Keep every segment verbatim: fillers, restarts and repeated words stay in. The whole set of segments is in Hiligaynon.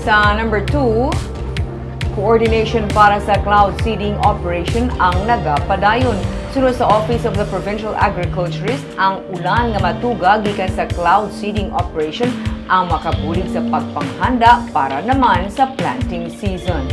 Sa number two, coordination para sa cloud seeding operation ang nagapadayon. Suno sa Office of the Provincial Agriculturist, ang ulan nga matuga gikan sa cloud seeding operation ang makabulig sa pagpanghanda para naman sa planting season.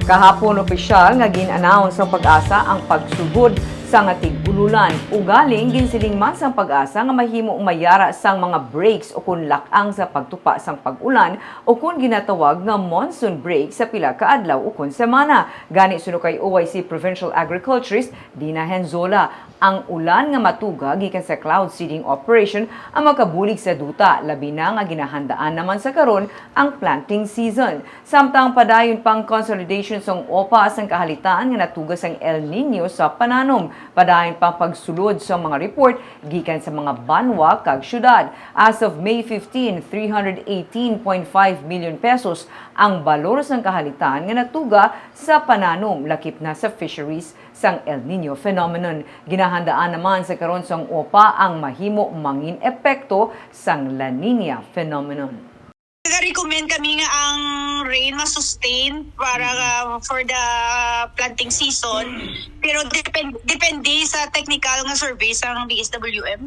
Kahapon, opisyal nga gin-announce sang PAGASA ang pagsugod sa nga tig-ululan. Ugaling, ginsiling man sang PAGASA nga mahimo mayara sang mga breaks o kon lak-ang sa pagtupa sang pag-ulan o kon ginatawag nga monsoon break sa pila ka adlaw o kon semana. Gani, suno kay O I C Provincial Agriculturist Dina Henzola, ang ulan nga matuga gikan sa cloud seeding operation ang makabulig sa duta, labi na nga ginahandaan naman sa karon ang planting season. Samtang padayon pang consolidation sang OPA sang kahalitan nga natuga sang El Nino sa pananom, padayon pang pagsulod sa mga report gikan sa mga banwa kag syudad. As of May fifteen, three hundred eighteen point five million pesos ang balor sang kahalitan nga natuga sa pananom, lakip na sa fisheries sang El Nino phenomenon. Ginahandaan naman sa karon sang OPA ang mahimo mangin epekto sang La Nina phenomenon. Nag-recommend kami nga ang rain ma-sustain para uh, for the planting season. Pero depend, depende sa technical nga survey sang D S W M.